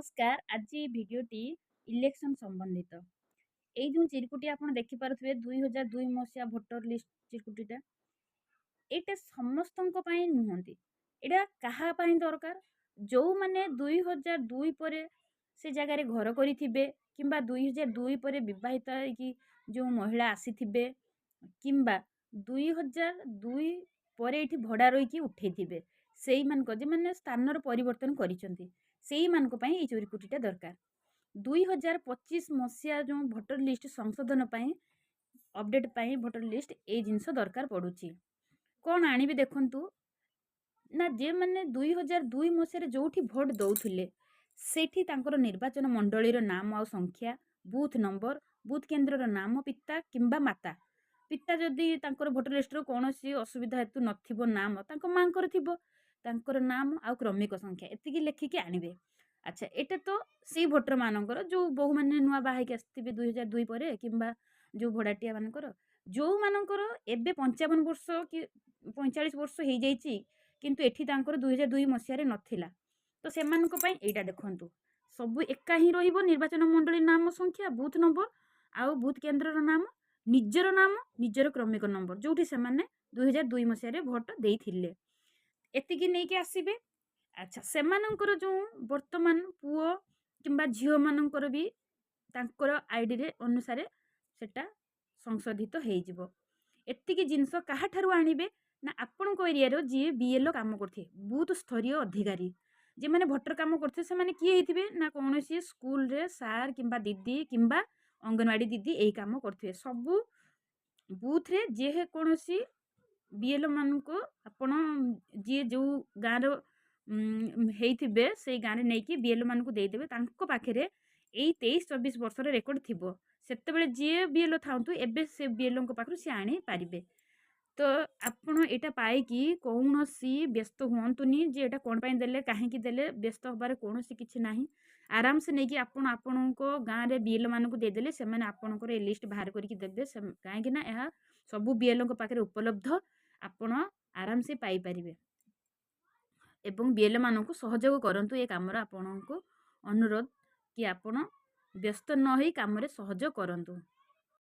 ନମସ୍କାର। ଆଜି ଭିଡ଼ିଓଟି ଇଲେକ୍ସନ୍ ସମ୍ବନ୍ଧିତ। ଏଇ ଯେଉଁ ଚିରକୁଟି ଆପଣ ଦେଖିପାରୁଥିବେ, 2002 ମସିହା ଭୋଟର ଲିଷ୍ଟ ଚିରକୁଟିଟା, ଏଇଟା ସମସ୍ତଙ୍କ ପାଇଁ ନୁହନ୍ତି। ଏଇଟା କାହା ପାଇଁ ଦରକାର? ଯେଉଁମାନେ 2002 ପରେ ସେ ଜାଗାରେ ଘର କରିଥିବେ, କିମ୍ବା 2002 ପରେ ବିବାହିତ ହେଇକି ଯେଉଁ ମହିଳା ଆସିଥିବେ, କିମ୍ବା 2002 ପରେ ଏଇଠି ଭଡ଼ା ରହିକି ଉଠେଇଥିବେ, ସେଇମାନଙ୍କ, ଯେଉଁମାନେ ସ୍ଥାନର ପରିବର୍ତ୍ତନ କରିଛନ୍ତି, ସେଇମାନଙ୍କ ପାଇଁ ଏଇ ଚିରକୁଟିଟା ଦରକାର। 2025 ମସିହା ଯେଉଁ ଭୋଟର ଲିଷ୍ଟ ସଂଶୋଧନ ପାଇଁ, ଅପଡ଼େଟ୍ ପାଇଁ ଭୋଟର ଲିଷ୍ଟ, ଏଇ ଜିନିଷ ଦରକାର ପଡ଼ୁଛି। କ'ଣ ଆଣିବେ ଦେଖନ୍ତୁ ନା, ଯେଉଁମାନେ 2002 ମସିହାରେ ଯେଉଁଠି ଭୋଟ ଦେଉଥିଲେ, ସେଇଠି ତାଙ୍କର ନିର୍ବାଚନ ମଣ୍ଡଳୀର ନାମ ଆଉ ସଂଖ୍ୟା, ବୁଥ୍ ନମ୍ବର, ବୁଥ୍ କେନ୍ଦ୍ରର ନାମ, ପିତା କିମ୍ବା ମାତା। ପିତା ଯଦି ତାଙ୍କର ଭୋଟର ଲିଷ୍ଟର କୌଣସି ଅସୁବିଧା ହେତୁ ନଥିବ ନାମ, ତାଙ୍କ ମାଆଙ୍କର ଥିବ, ତାଙ୍କର ନାମ ଆଉ କ୍ରମିକ ସଂଖ୍ୟା, ଏତିକି ଲେଖିକି ଆଣିବେ। ଆଚ୍ଛା, ଏଇଟା ତ ସେଇ ଭୋଟରମାନଙ୍କର ଯେଉଁ ବୋହୂମାନେ ନୂଆ ବାହା ହେଇକି ଆସିଥିବେ 2002 ପରେ, କିମ୍ବା ଯେଉଁ ଭଡ଼ାଟିଆ ମାନଙ୍କର, ଯେଉଁମାନଙ୍କର ଏବେ 55 ବର୍ଷ କି 45 ବର୍ଷ ହେଇଯାଇଛି, କିନ୍ତୁ ଏଠି ତାଙ୍କର 2002 ମସିହାରେ ନଥିଲା, ତ ସେମାନଙ୍କ ପାଇଁ ଏଇଟା ଦେଖନ୍ତୁ, ସବୁ ଏକା ହିଁ ରହିବ। ନିର୍ବାଚନ ମଣ୍ଡଳୀ ନାମ, ସଂଖ୍ୟା, ବୁଥ୍ ନମ୍ବର ଆଉ ବୁଥ୍ କେନ୍ଦ୍ରର ନାମ, ନିଜର ନାମ, ନିଜର କ୍ରମିକ ନମ୍ବର, ଯେଉଁଠି ସେମାନେ 2002 ମସିହାରେ ଭୋଟ ଦେଇଥିଲେ, ଏତିକି ନେଇକି ଆସିବେ। ଆଚ୍ଛା, ସେମାନଙ୍କର ଯେଉଁ ବର୍ତ୍ତମାନ ପୁଅ କିମ୍ବା ଝିଅମାନଙ୍କର ବି ତାଙ୍କର ଆଇଡ଼ିରେ ଅନୁସାରେ ସେଟା ସଂଶୋଧିତ ହେଇଯିବ। ଏତିକି ଜିନିଷ କାହାଠାରୁ ଆଣିବେ ନା, ଆପଣଙ୍କ ଏରିଆର ଯିଏ ବିଏଲ୍ଓ କାମ କରୁଥିବେ, ବୁଥ୍ ସ୍ତରୀୟ ଅଧିକାରୀ, ଯେଉଁମାନେ ଭୋଟର କାମ କରୁଥିବେ। ସେମାନେ କିଏ ହେଇଥିବେ ନା, କୌଣସି ସ୍କୁଲରେ ସାର୍ କିମ୍ବା ଦିଦି କିମ୍ବା ଅଙ୍ଗନବାଡ଼ି ଦିଦି ଏଇ କାମ କରୁଥିବେ। ସବୁ ବୁଥ୍ରେ ଯେକୌଣସି ବିଏଲ୍ଓ ମାନଙ୍କୁ ଆପଣ ଯିଏ ଯେଉଁ ଗାଁର ହେଇଥିବେ, ସେଇ ଗାଁରେ ନେଇକି ବିଏଲ୍ଓ ମାନଙ୍କୁ ଦେଇଦେବେ। ତାଙ୍କ ପାଖରେ ଏଇ 23-24 ବର୍ଷର ରେକର୍ଡ଼ ଥିବ। ସେତେବେଳେ ଯିଏ ବିଏଲ୍ଓ ଥାଆନ୍ତୁ, ଏବେ ସେ ବିଏଲ୍ଓଙ୍କ ପାଖରୁ ସେ ଆଣିପାରିବେ। ତ ଆପଣ ଏଇଟା ପାଇକି କୌଣସି ବ୍ୟସ୍ତ ହୁଅନ୍ତୁନି ଯେ ଏଇଟା କ'ଣ ପାଇଁ ଦେଲେ, କାହିଁକି ଦେଲେ। ବ୍ୟସ୍ତ ହେବାର କୌଣସି କିଛି ନାହିଁ। ଆରାମସେ ନେଇକି ଆପଣ ଆପଣଙ୍କ ଗାଁରେ ବିଏଲ୍ଓ ମାନଙ୍କୁ ଦେଇଦେଲେ ସେମାନେ ଆପଣଙ୍କର ଏ ଲିଷ୍ଟ ବାହାର କରିକି ଦେବେ। କାହିଁକି ନା ଏହା ସବୁ ବିଏଲ୍ଓଙ୍କ ପାଖରେ ଉପଲବ୍ଧ। ଆପଣ ଆରାମସେ ପାଇପାରିବେ ଏବଂ ବିଏଲ୍ଓ ମାନଙ୍କୁ ସହଯୋଗ କରନ୍ତୁ ଏ କାମରେ। ଆପଣଙ୍କୁ ଅନୁରୋଧ କି ଆପଣ ବ୍ୟସ୍ତ ନ ହେଇ କାମରେ ସହଯୋଗ କରନ୍ତୁ।